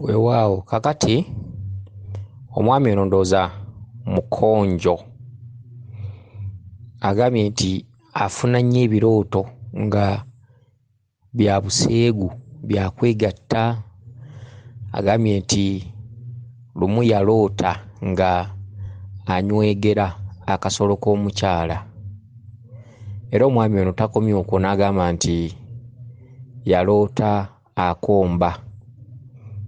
Weewaawo kaakati omwami ono ndowooza mukonjo. Agambye nti afuna nnyo ebirooto nga bya buseegu, bya kwegatta. Agambye nti lumu yaloota nga anywegera akasolo k'omukyala era omwami ono takomye okwo n'agamba nti yaloota akomba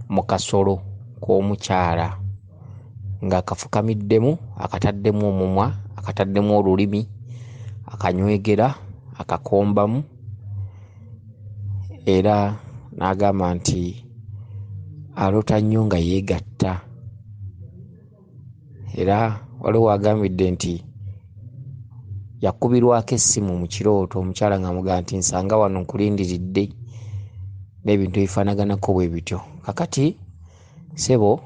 mu kasolo k'omukyala ng'akafukamiddemu, akataddemu omumwa, akataddemu olulimi, akanywegera, akakombamu era n'agamba nti aloota nnyo nga yeegatta era waliwo w'agambidde nti yakubirwako essimu mu kirooto omukyala ng'amugamba nti nsanga wano nkulindiridde n'ebintu ebifaanaganako bwe bityo. Kaakati ssebo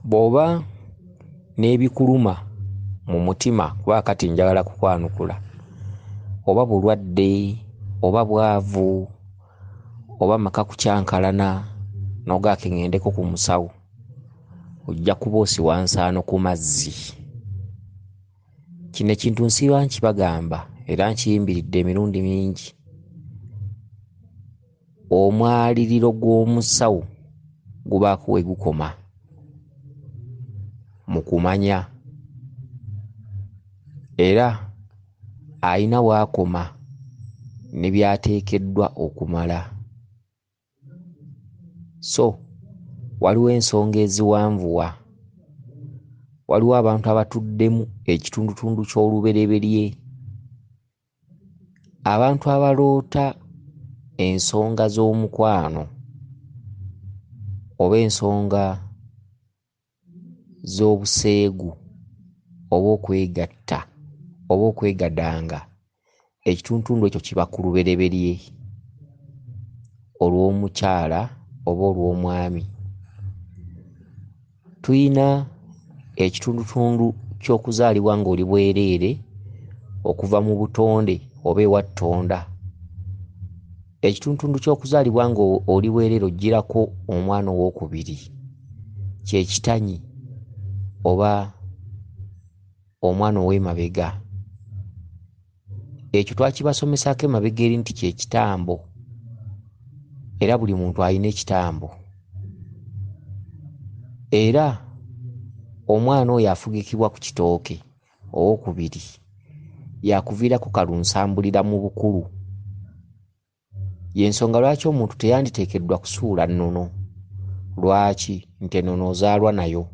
bw'oba n'ebikuluma mu mutima kuba kaakati njagala kukwanukula, oba bulwadde oba bwavu oba maka kukyankalana n'ogamba ke ŋŋendeko ku musawo, ojja kuba osiwa nsaano ku mazzi. Kino ekintu nsiiba nkibagamba era nkiyimbiridde emirundi mingi. Omwaliriro gw'omusawo gubaako we gukoma mu kumanya era alina w'akoma ne by'ateekeddwa okumala. So waliwo ensonga eziwanvuwa, waliwo abantu abatuddemu ekitundutundu ky'olubereberye, abantu abaloota ensonga z'omukwano oba ensonga z'obuseegu oba okwegatta oba okwegadanga, ekitundutundu ekyo kiba ku lubereberye olw'omukyala oba olw'omwami. Tuyina ekitundutundu ky'okuzaalibwa ng'oli bwereere okuva mu butonde oba ewa Ttonda. Ekitundutundu ky'okuzaalibwa ng'oli bwereere oggyirako omwana owookubiri kye kitanyi oba omwana ow'emabega. Ekyo twakibasomesaako emabega eri nti kye kitambo era buli muntu alina ekitambo. Era omwana oyo afugikibwa ku kitooke owookubiri y'akuviirako kalunsambulira mu bukulu. Y'ensonga lwaki omuntu teyanditeekeddwa kusuula nnono. Lwaki? Nti ennono ozaalwa nayo.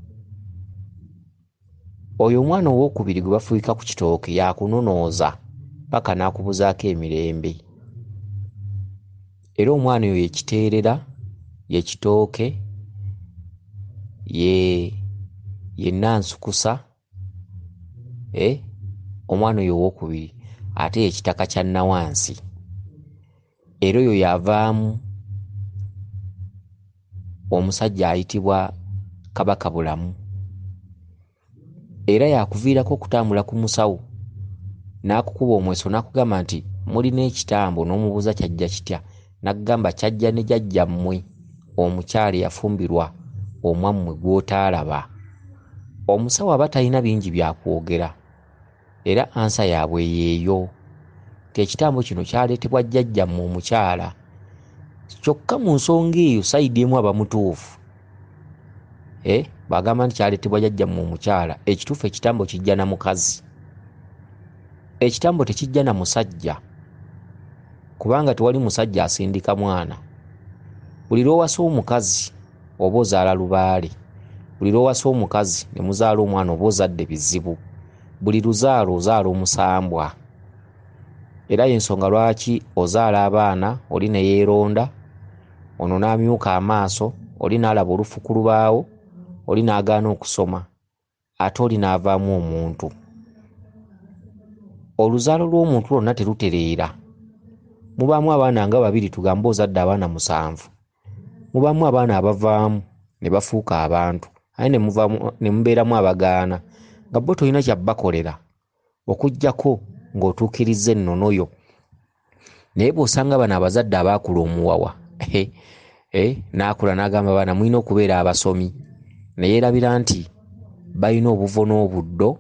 Oyo omwana owookubiri gwe bafugika ku kitooke y'akunonooza ppaka n'akubuzaako emirembe. Era omwana oyo ye kiteerera, ye kitooke, ye ye nnansukusa, eh, omwana oyo owookubiri ate ye kitaka kya nnawansi. Era oyo y'avaamu omusajja ayitibwa Kabaka Bulamu. Era y'akuviirako okutambula ku musawo n'akukuba omweso n'akugamba nti mulina ekitambo n'omubuuza kyajja kitya n'akugamba kyajja ne jjajjammwe omukyala eyafumbirwa omwammwe gw'otaalaba. Omusawo aba talina bingi bya kwogera era ansa yaabwe y'eyo nti ekitambo kino kyaleetebwa jjajjammwe omukyala. Kyokka mu nsonga eyo sayidi emu aba mutuufu. Eh, bw'agamba nti kyaleetebwa jjajjammwe omukyala, ekituufu ekitambo kijja na mukazi. Ekitambo tekijja na musajja kubanga tewali musajja asindika mwana. Buli lw'owasa omukazi oba ozaala lubaale, buli lw'owasa omukazi ne muzaala omwana oba ozadde bizibu, buli luzaalo ozaala omusambwa. Era y'ensonga lwaki ozaala abaana oli ne yeeronda, ono n'amyuka amaaso, oli n'alaba olufu ku lubaawo, oli n'agaana okusoma ate oli n'avaamu omuntu. Oluzaalo lw'omuntu lwonna terutereera. Mubaamu abaana nga babiri tugambe ozadde abaana musanvu. Mubaamu abaana abavaamu ne bafuuka abantu aye ne mubeeramu abagaana nga bo tolina kya bbakolera okuggyako ng'otuukirizza ennono yo. Naye bw'osanga bano abazadde abaakula omuwawa, N'akula n'agamba abaana mulina okubeera abasomi, ne yeerabira nti balina obuvo n'obuddo,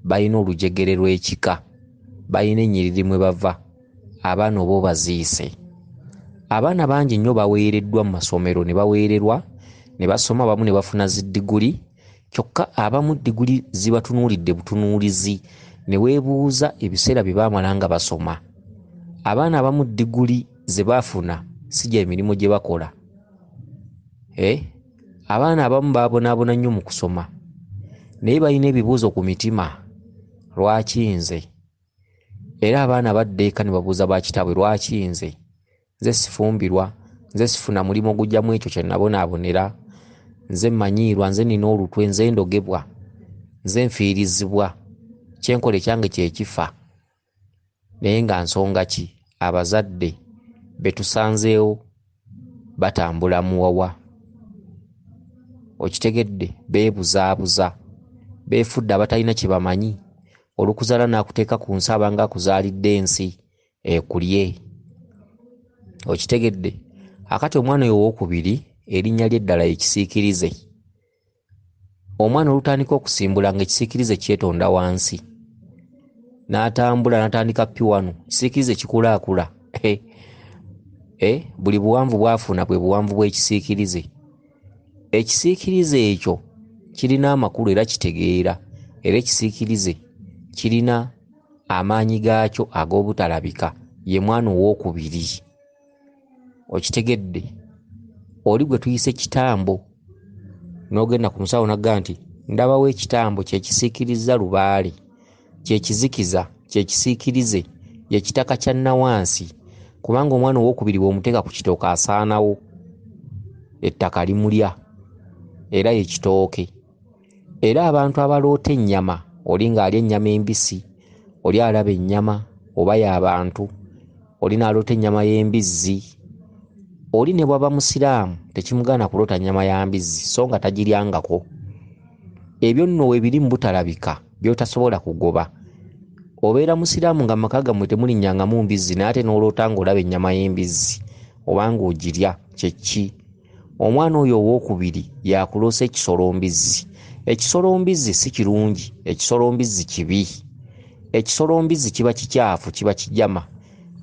balina olujegere lw'ekika, balina ennyiriri mwe bava, abaana oba obaziise. Abaana bangi nnyo baweereddwa mu masomero ne baweererwa ne basoma, abamu ne bafuna zi ddiguli, kyokka abamu ddiguli zibatunuulidde butunuulizi ne weebuuza ebiseera bye baamala nga basoma. Abaana abamu ddiguli ze baafuna si gy'emirimu gye bakola. Abaana abamu baabonaabona nnyo mu kusoma, naye balina ebibuuzo ku mitima, lwaki nze? Era abaana badda eka ne babuuza bakitaabwe, lwaki nze? Nze sifumbirwa, nze sifuna mulimu ogujjamu ekyo kye nabonaabonera, nze mmanyiirwa, nze nina olutwe, nze ndogebwa, nze nfiirizibwa, kyenkola ekyange kye kifa. Naye nga nsonga ki? Abazadde be tusanzeewo batambula muwawa. Okitegedde? Beebuzaabuza, beefudde abatalina kye bamanyi. Olukuzaala n'akuteeka ku nsi abanga akuzaalidde ensi ekulye. Okitegedde? Akati omwana oyo owookubiri erinnya lye ddala ye Kisiikirize. Omwana olutandika okusimbula ng'ekisiikirize kyetonda wansi, n'atambula n'atandika P1, kisiikirize kikulaakula. Buli buwanvu bw'afuna bwe buwanvu bw'ekisiikirize. Ekisiikirize ekyo kirina amakulu era kitegeera, era ekisiikirize kirina amaanyi gaakyo ag'obutalabika, ye mwana owookubiri. Okitegedde? Oli gwe tuyise kitambo, n'ogenda ku musawo n'agamba nti ndabawo ekitambo kye kisiikirizza lubaale, kye kizikiza, kye kisiikirize, ye kitaka kya nnawansi, kubanga omwana owookubiri bw'omuteeka ku kitooke asaanawo, ettaka limulya, era ye kitooke. Era abantu abaloota ennyama, oli ng'alya ennyama embisi, oli alaba ennyama oba y'abantu, oli n'aloota ennyama y'embizzi, oli ne bw'aba musiraamu tekimugaana kuloota nnyama ya mbizzi so nga tagiryangako. Ebyo nno we biri mu butalabika by'otasobola kugoba. Obeera musiraamu nga mu maka gammwe temulinnyangamu mbizzi, naye ate n'oloota ng'olaba ennyama y'embizzi oba ng'ogirya, kye ki? Omwana oyo owookubiri yakuloosa ekisolo mbizzi. Ekisolo mbizzi si kirungi, ekisolo mbizzi kibi. Ekisolo mbizzi kiba kikyafu, kiba kijama,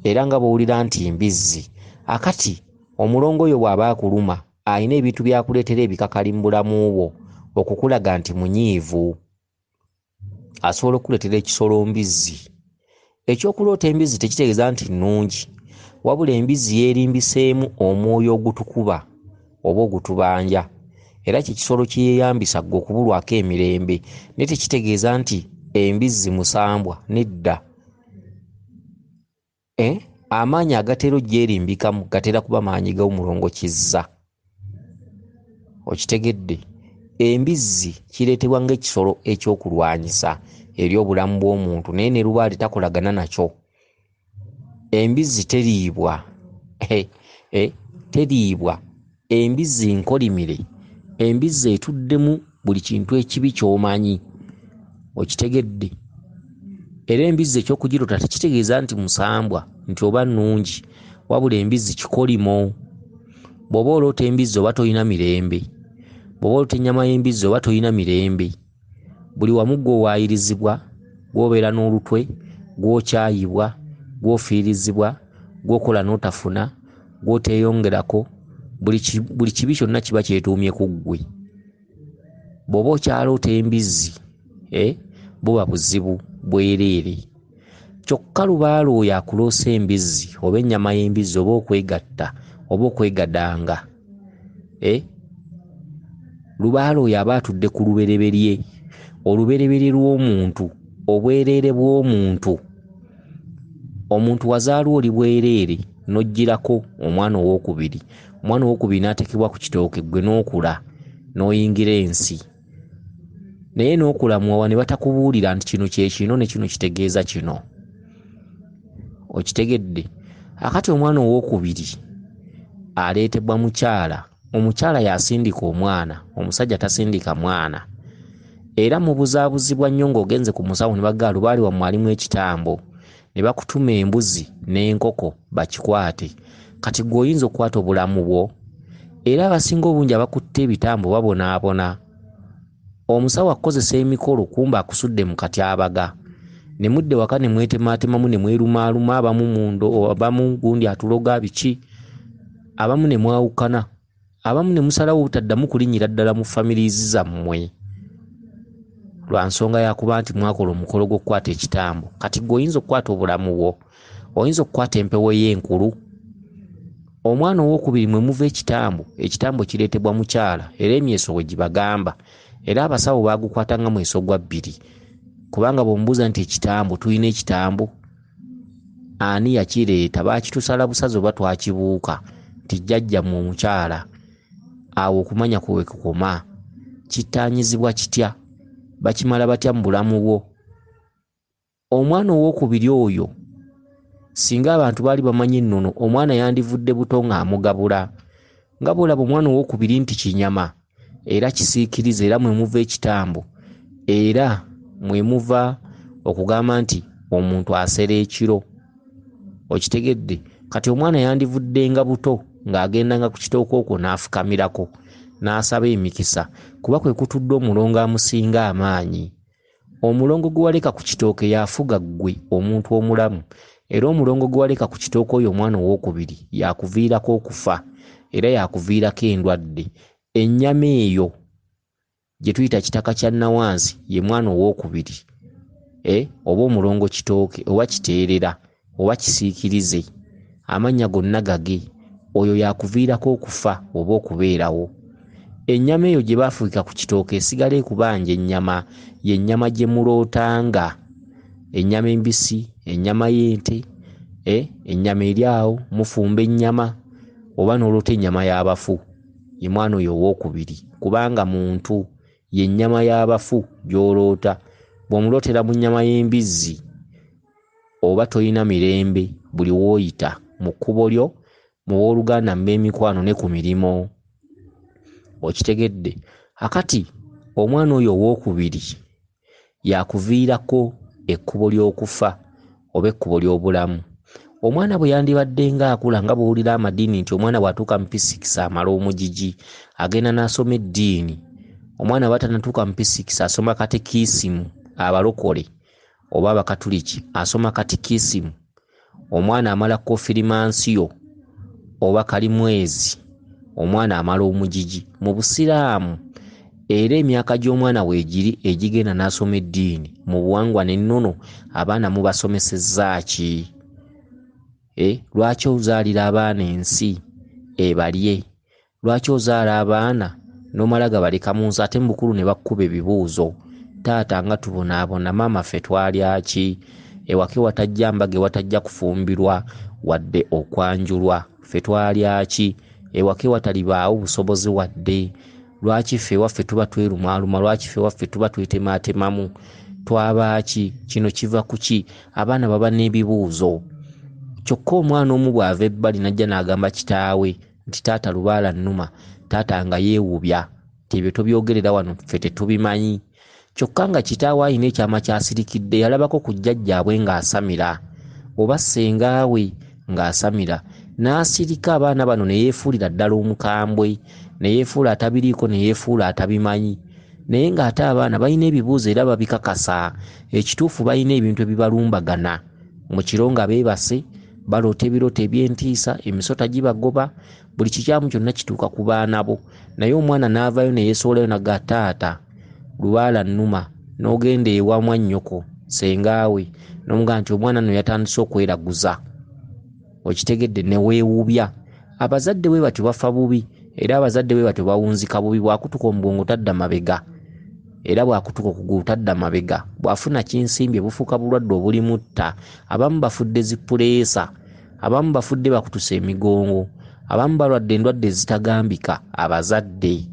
era nga bw'owulira nti mbizzi. Akati omulongo oyo bw'aba akuluma, alina ebintu by'akuleetera ebikakali mu bulamu bwo okukulaga nti munyiivu. Asobola okukuleetera ekisolo mbizzi. Ekyokuloota embizzi tekitegeeza nti nnungi, wabula embizzi yeerimbiseemu omwoyo ogutukuba oba ogutubanja, era kye kisolo kye yeeyambisa ggwe okubulwako emirembe, naye tekitegeeza nti embizzi musambwa, nedda. Amaanyi agatera ogyerimbikamu gatera kuba maanyi g'omulongo kizza. Okitegedde? Embizzi kireetebwa ng'ekisolo ekyokulwanyisa eri obulamu bw'omuntu, naye ne lubaale takolagana nakyo. Embizzi teriibwa. Teriibwa. Embizzi nkolimire. Embizzi etuddemu buli kintu ekibi ky'omanyi. Okitegedde? Era embizzi eky'okugirota tekitegeeza nti musambwa, nti oba nnungi, wabula embizzi kikolimo. Bw'oba oloota embizzi oba tolina mirembe, bw'oba oloota ennyama y'embizzi oba tolina mirembe, buli wamu gw'owaayirizibwa, gw'obeera n'olutwe, gw'okyayibwa, gw'ofiirizibwa, gw'okola n'otafuna, gw'oteeyongerako, buli kibi kyonna kiba kyetuumye ku ggwe. Bw'oba okyaloota embizzi, buba buzibu bwereere. Kyokka lubaale oyo akuloosa embizzi oba ennyama y'embizzi oba okwegatta oba okwegadanga, lubaale oyo aba atudde ku lubereberye, olubereberye lw'omuntu, obwereere bw'omuntu. Omuntu wazaalwa oli bwereere n'oggyirako omwana owookubiri, omwana owookubiri n'ateekebwa ku kitooke ggwe n'okula n'oyingira ensi. Naye n'okula muwawa ne batakubuulira nti kino kye kino ne kino kitegeeza kino. Okitegedde? Akati omwana owookubiri aleetebwa mukyala. Omukyala y'asindika omwana, omusajja tasindika mwana. Era mubuzaabuzibwa nnyo ng'ogenze ku musawo ne bagamba lubaale wammwe alimu ekitambo, ne bakutuma embuzi n'enkoko bakikwate. Kati ggwe oyinza okukwata obulamu bwo? Era abasinga obungi abakutte ebitambo babonaabona. Omusawo akukozesa emikolo kumbe akusudde mu katyabaga. Ne mudda ewaka ne mwetemaatemamu ne mwerumaaluma, abamu mundo, abamu gundi atuloga biki, abamu ne mwawukana, abamu ne musalawo obutaddamu kulinnyira ddala mu families zammwe lwa nsonga ya kuba nti mwakola omukolo gw'okukwata ekitambo. Kati ggwe oyinza okukwata obulamu bwo? Oyinza okukwata empewo ey'enkulu? Omwana owookubiri mwe muva ekitambo. Ekitambo kireetebwa mukyala era emyeso bwe gibagamba. Era abasawo baagukwata nga mweso gwa bbiri. Kubanga bw'omubuuza nti ekitambo, tulina ekitambo, ani yakireeta? Baakitusala busazi oba twakibuuka nti jjajjammwe omukyala. Awo okumanya kwe we kukoma. Kittaanyizibwa kitya? Bakimala batya mu bulamu bwo? Omwana owookubiri oyo singa abantu baali bamanyi ennono, omwana yandivudde buto ng'amugabula. Nga bw'olaba omwana owookubiri nti kinyama era kisiikirize era mwe muva ekitambo era mwe muva okugamba nti omuntu asera ekiro. Okitegedde? Kati omwana yandivuddenga buto ng'agendanga ku kitooke okwo n'afukamirako n'asaba emikisa kuba kwe kutudde omulongo amusinga amaanyi. Omulongo gwe waleka ku kitooke y'afuga ggwe omuntu omulamu era omulongo gwe waleka ku kitooke oyo omwana owookubiri y'akuviirako okufa era y'akuviirako endwadde. Ennyama eyo gye tuyita kitaka kya Nawansi ye mwana owookubiri oba omulongo kitooke oba kiteerera oba kisiikirize, amannya gonna gage, oyo y'akuviirako okufa oba okubeerawo. Ennyama eyo gye baafuukika ku kitooke esigala ekubanja ennyama, y'ennyama gye mulootanga, ennyama embisi, ennyama y'ente, ennyama eri awo, mufumba ennyama oba n'oloota ennyama y'abafu, ye mwana oyo owookubiri kubanga muntu, y'ennyama y'abafu gy'oloota. Bw'omulootera mu nnyama y'embizzi oba tolina mirembe buli w'oyita mu kkubo lyo, mu booluganda, mu b'emikwano ne ku mirimu. Okitegedde? Akati omwana oyo owookubiri y'akuviirako ekkubo ly'okufa oba ekkubo ly'obulamu. Omwana bwe yandibadde ng'akula nga bw'owulira amadiini nti omwana bw'atuuka mu P6 amala omugigi, agenda n'asoma eddiini. Omwana bw'aba tannatuuka mu P6 asoma katekiisimu, abalokole oba abakatuliki asoma katekiisimu. Omwana amala kofirimansiyo oba kalimwezi, omwana amala omugigi. Mu Busiraamu era emyaka gy'omwana weegiri egigenda n'asoma eddiini mu buwangwa n'ennono, abaana mubasomesezza ki? Lwaki ozaalira abaana ensi ebalye? Lwaki ozaala abaana n'omala gabaleka mu nsi ate mu bukulu ne bakkuba ebibuuzo? Taata nga tubonaabona, maama ffe twalya ki? Ewaka ewatajja mbaga, ewatajja kufumbirwa wadde okwanjulwa, ffe twalya ki? Ewaka ewatalibaawo busobozi wadde. Lwaki ffe ewaffe tuba twerumaaluma? Lwaki ffe ewaffe tuba twetemaatemamu? Twaba ki? Kino kiva ku ki? Abaana baba n'ebibuuzo. Kyokka omwana omu bw'ava ebbali n'ajja n'agamba kitaawe nti taata lubaala nnuma, taata nga yeewubya nti ebyo tobyogerera wano ffe tetubimanyi. Kyokka nga kitaawe alina ekyama ky'asirikidde, yalabako ku jjajjaabwe ng'asamira oba ssengaawe ng'asamira, n'asirika abaana bano ne yeefuulira ddala omukambwe, ne yeefuula atabiriiko, ne yeefuula atabimanyi. Naye ng'ate abaana balina ebibuuzo era babikakasa. Ekituufu balina ebintu ebibalumbagana. Mu kiro nga beebase, baloota ebirooto eby'entiisa, emisota gibagoba, buli kikyamu kyonna kituuka ku baana bo. Naye omwana n'avaayo ne yeesowolayo n'agamba taata lubaala nnuma, n'ogenda ewa mwannyoko ssengaawe n'omugamba nti omwana nno yatandise okweraguza. Okitegedde? Ne weewubya. Abazadde bwe batyo bafa bubi era abazadde bwe batyo bawunzika bubi. Bw'akutuka omugongo tadda mabega era bw'akutuka okugulu tadda mabega. Bw'afuna kinsimbye bufuuka bulwadde obulimutta. Abamu bafudde zi puleesa, abamu bafudde bakutuse emigongo, abamu balwadde endwadde ezitagambika. Abazadde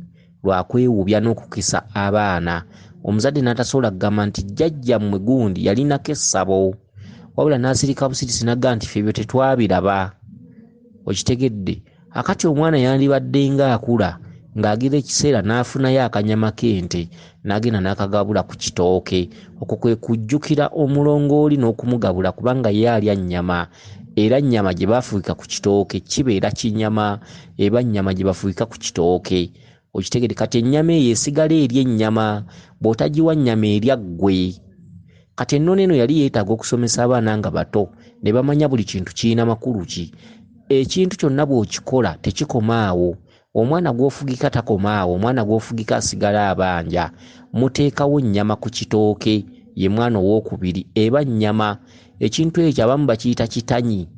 lwa kwewubya n'okukisa abaana. Omuzadde n'atasobola kugamba nti jjajjammwe gundi yalinako essabo, wabula n'asirika busirisi n'agamba nti ffe ebyo tetwabiraba. Okitegedde? Akati omwana yandibadde ng'akula ng'agira ekiseera n'afunayo akanyama k'ente n'agenda n'akagabula ku kitooke. Okwo kwe kujjukira omulongo oli n'okumugabula kubanga ye alya nnyama. Era nnyama gye bafuuyika ku kitooke, kibeera kinyama, eba nnyama gye bafuuyika ku kitooke. Okitegedde? Kati ennyama eyo esigala erya ennyama, bw'otagiwa nnyama erya ggwe. Kati ennono eno yali yeetaaga okusomesa abaana nga bato ne bamanya buli kintu kirina makulu ki. Ekintu kyonna bw'okikola tekikoma awo. Omwana gw'ofugika takoma awo, omwana gw'ofugika asigala abanja. Muteekawo nnyama ku kitooke, ye mwana owookubiri, eba nnyama. Ekintu ekyo abamu bakiyita kitanyi.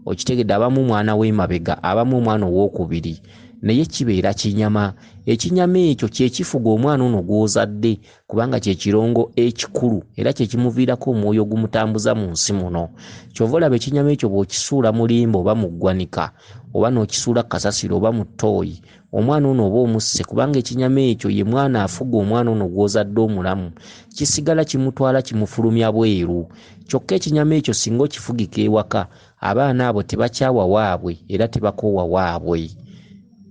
Okitegedde? Abamu mwana w'emabega, abamu omwana owookubiri, naye kibeera kinyama. Ekinyama ekyo kye kifuga omwana ono gw'ozadde, kubanga kye kirongo ekikulu era kye kimuviirako omwoyo ogumutambuza mu nsi muno. Ky'ova olaba ekinyama ekyo bw'okisuula mu limbo oba mu ggwanika oba n'okisuula ku kasasiro oba mu ttooyi, omwana ono oba omusse, kubanga ekinyama ekyo ye mwana afuga omwana ono gw'ozadde omulamu. Kisigala kimutwala kimufulumya bweru. Kyokka ekinyama ekyo singa okifugika ewaka, abaana abo tebakyawa waabwe era tebakoowa waabwe.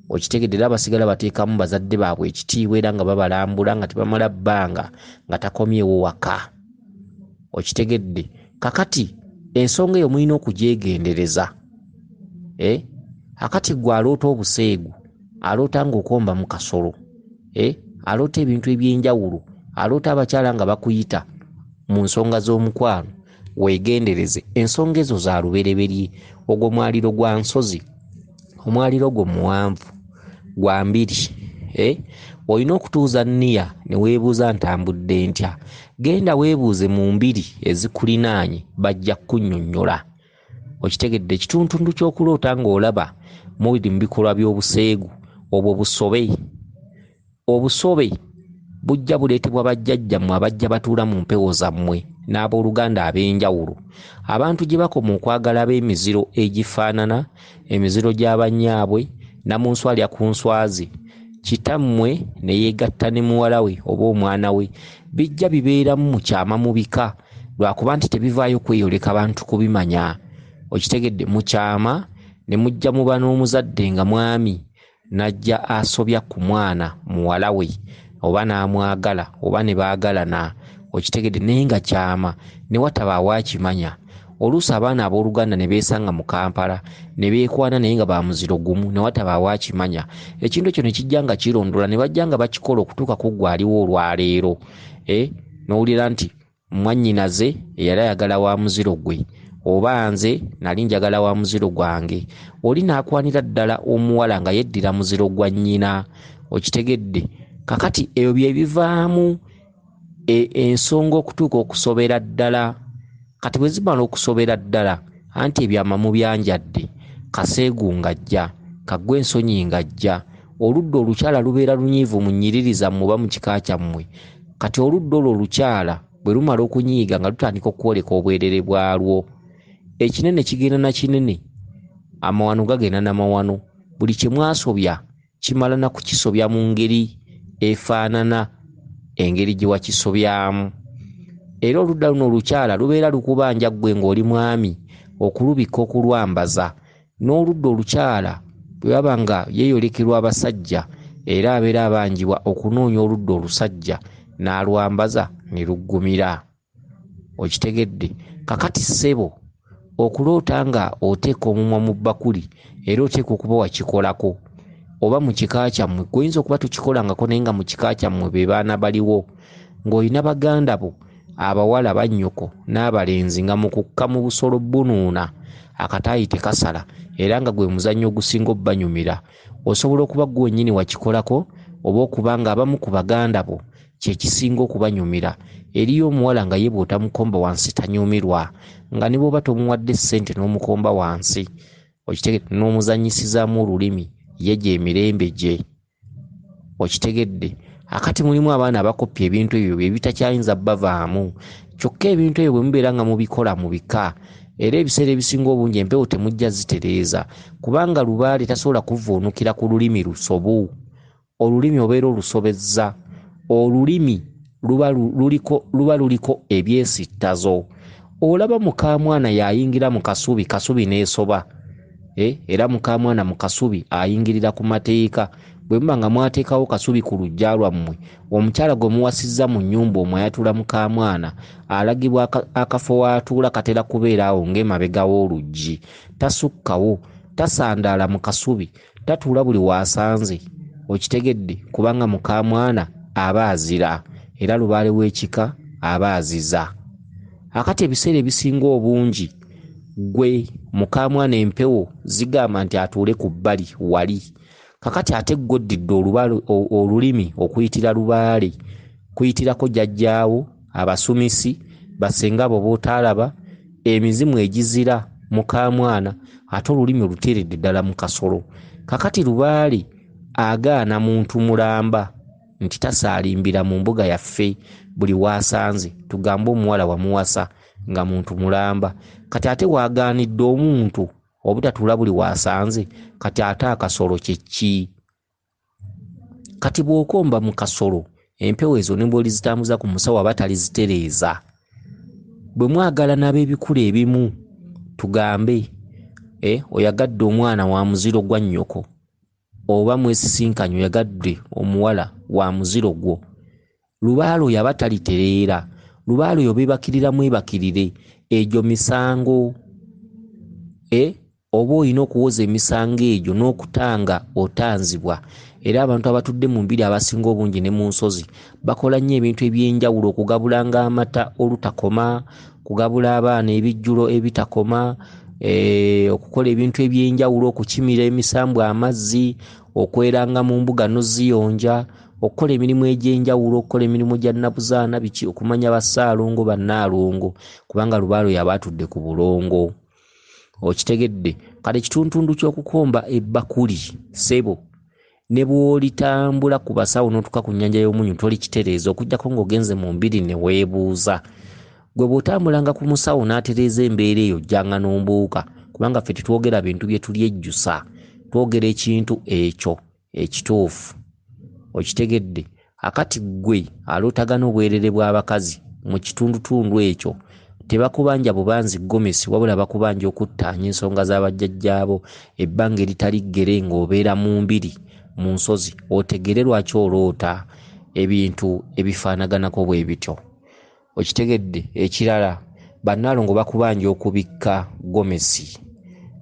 Okitegedde? Era basigala bateekamu bazadde baabwe ekitiibwa era nga babalambula nga tebamala bbanga nga takomyewo waka. Okitegedde? Kakati ensonga eyo mulina okugyegendereza. Akati ggwe aloota obuseegu, aloota ng'okomba mu kasolo, aloota ebintu eby'enjawulo, aloota abakyala nga bakuyita mu nsonga z'omukwano, weegendereze. Ensonga ezo za lubereberye. Ogwo mwaliro gwa nsozi, omwaliro gwo muwanvu gwa mbiri. Olina okutuuza nniya ne weebuuza ntambudde ntya. Genda weebuuze mu mbiri ezikulinaanye, bajja kukunnyonnyola. Okitegedde? Ekituntundu ky'okuloota ng'olaba muli mu bikolwa by'obuseegu, obwo busobe. Obusobe bujja buleetebwa bajjajjammwe abajja batuula mu mpewo zammwe n'abooluganda ab'enjawulo. Abantu gye bakoma okwagala ab'emiziro egifaanana, emiziro gya bannyaabwe, namunswa alya ku nswazi, kitammwe ne yeegatta ne muwala we oba omwana we, bijja bibeeramu mu kyama mu bika, lwakuba nti tebivaayo kweyoleka bantu kubimanya. Okitegedde? Mu kyama ne mujja muba n'omuzadde nga mwami n'ajja asobya ku mwana muwala we oba n'amwagala oba ne baagalana. Okitegedde? Naye nga kyama ne wataba awaakimanya. Oluusi abaana abooluganda ne beesanga mu Kampala ne beekwana naye nga ba muziro gumu ne wataba awaakimanya. Ekintu ekyo ne kijja nga kirondola ne bajja nga bakikola okutuuka ku ggwe aliwo olwaleero. N'owulira nti mwannyinaze eyali ayagala wa muziro gwe, oba nze nali njagala wa muziro gwange. Oli n'akwanira ddala omuwala nga yeddira muziro gwa nnyina. Okitegedde? Kakati ebyo bye bivaamu ensonga okutuuka okusobera ddala. Kati bwe zimala okusobera ddala, anti ebyama mubyanjadde, kaseegu ng'ajja, kaggwa ensonyi ng'ajja. Oludda olukyala lubeera lunyiivu mu nnyiriri zammwe oba mu kika kyammwe. Kati oludda olwo olukyala bwe lumala okunyiiga nga lutandika okwoleka obwerere bwalwo. Ekinene kigenda na kinene, amawano gagenda n'amawano. Buli kye mwasobya kimala na kukisobya mu ngeri efaanana engeri gye wakisobyamu. Era oludda luno olukyala lubeera lukubanja ggwe ng'oli mwami okulubika okulwambaza. N'oludda olukyala bwe baba nga yeeyolekerwa abasajja, era abeera abanjibwa okunoonya oludda olusajja n'alwambaza ne luggumira. Okitegedde? Kakati ssebo, okuloota nga oteeka omumwa mu bbakuli era oteekwa okuba wakikolako oba mu kika kyammwe. Ggwe oyinza okuba tokikolangako naye nga mu kika kyammwe be baana baliwo, ng'olina baganda bo abawala bannyoko n'abalenzi nga mu kukka mu busolo bunuuna akataayi tekasala, era nga gwe muzannyo ogusinga obbanyumira. Osobola okuba ggwe wennyini wakikolako oba okuba nga abamu ku baganda bo kye kisinga okubanyumira. Eriyo omuwala nga ye bw'otamukomba wansi tanyumirwa, nga ne bw'oba tomuwadde ssente n'omukomba wansi, okitegedde, n'omuzannyisizaamu olulimi, ye gy'emirembe gye. Okitegedde? Akati mulimu abaana abakoppya ebintu ebyo bye bitakyayinza bbavaamu. Kyokka ebintu ebyo bwe mubeera nga mubikola mu bika, era ebiseera ebisinga obungi empewo temujja zitereeza, kubanga lubaale tasobola kuvvuunukira ku lulimi lusobu. Olulimi obeera olusobezza. Olulimi luba luliko ebyesittazo. Olaba mukaamwana y'ayingira mu kasubi, kasubi n'esoba. Era mukaamwana mu kasubi ayingirira ku mateeka. Bwe muba nga mwateekawo kasubi ku luggya lwammwe, omukyala gwe muwasizza mu nnyumba omwo ayatula mukaamwana alagibwa akafo w'atuula katera kubeera awo ng'emabega w'oluggi. Tasukkawo, tasandaala mu kasubi, tatuula buli w'asanze. Okitegedde? Kubanga mukaamwana aba azira, era lubaale w'ekika aba aziza. Akati ebiseera ebisinga obungi ggwe mukaamwana empewo zigamba nti atuule ku bbali wali. Kakati ate ggwe oddidde olulimi okuyitira lubaale, kuyitirako jjajjaawo, abasumisi, bassenga bo b'otaalaba, emizimu egizira mukaamwana, ate olulimi oluteeredde ddala mu kasolo. Kakati lubaale agaana muntu mulamba nti tasaalimbira mu mbuga yaffe buli w'asanze, tugambe omuwala wamuwasa nga muntu mulamba. Kati ate w'agaanidde omuntu obutatuula buli w'asanze, kati ate akasolo kye ki? Kati bw'okomba mu kasolo, empewo ezo ne bw'olizitambuza ku musawo aba talizitereeza. Bwe mwagala n'ab'ebikula ebimu, tugambe oyagadde omwana wa muziro gwa nnyoko, oba mwesisinkanye oyagadde omuwala wa muziro gwo, lubaale oyo aba talitereera, lubaale oyo beebakirira mwebakirire, egyo misango. Oba olina okuwoza emisango egyo n'okutanga otanzibwa. Era abantu abatudde mu mbiri abasinga obungi ne mu nsozi bakola nnyo ebintu eby'enjawulo, okugabulanga amata olutakoma, okugabula abaana ebijjulo ebitakoma, okukola ebintu eby'enjawulo, okukimira emisambwa amazzi, okweranga mu mbuga n'oziyonja, okukola emirimu egy'enjawulo, okukola emirimu gya nnabuzaana biki, okumanya bassaalongo bannaalongo, kubanga lubaale oyo aba atudde ku bulongo. Okitegedde? Kale ekituntundu ky'okukomba ebbakuli ssebo, ne bw'olitambula ku basawo n'otuuka ku nnyanja y'omunnyu tolikitereeza, okuggyako ng'ogenze mu mbiri ne weebuuza. Gwe bw'otambulanga ku musawo n'atereeza embeera eyo, ojjanga n'ombuuka, kubanga ffe tetwogera bintu bye tulyejjusa, twogera ekintu ekyo ekituufu. Okitegedde? Akati ggwe alootagana obwerere bw'abakazi mu kitundutundu ekyo, tebakubanja bubanzi gomesi, wabula bakubanja okuttaanya ensonga z'abajjajjaabo ebbanga eritali ggere ng'obeera mu mbiri mu nsozi, otegere lwaki oloota ebintu ebifaanaganako bwe bityo. Okitegedde? Ekirala, bannaalongo bakubanja okubikka gomesi,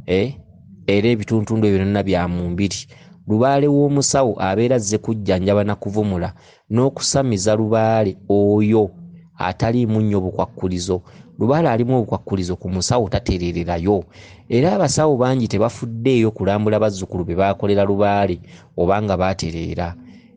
era ebituntundu ebyo byonna bya mu mbiri. Lubaale w'omusawo abeera azze kujjanjaba na kuvumula n'okusamiza lubaale oyo ataliimu nnyo bukwakkulizo. Lubaale alimu obukwakkulizo ku musawo tatereererayo. Era abasawo bangi tebafuddeeyo kulambula bazzukulu be baakolera lubaale oba nga baatereera.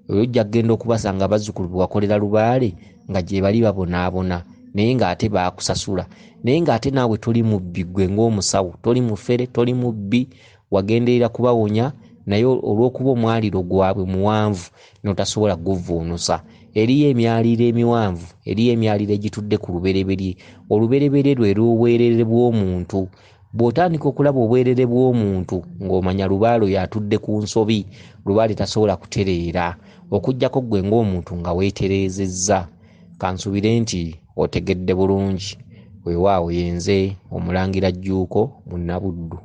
Oyo ojja kugenda okubasanga abazzukulu be wakolera lubaale nga gye bali babonaabona, naye ng'ate baakusasula, naye ng'ate naawe toli mubbi ggwe ng'omusawo, toli mufere, toli mubbi, wagenderera kubawonya, naye olw'okuba omwaliro gwabwe muwanvu n'otasobola kuguvvuunusa. Eriyo emyaliro emiwanvu, eriyo emyaliro egitudde ku lubereberye. Olubereberye lwe lw'obwerere bw'omuntu. Bw'otandika okulaba obwerere bw'omuntu ng'omanya lubaale oyo atudde ku nsobi, lubaale tasobola kutereera, okuggyako ggwe ng'omuntu nga weetereezezza. Kansuubire nti otegedde bulungi. Weewaawo ye nze Omulangira Jjuuko Munnabuddu.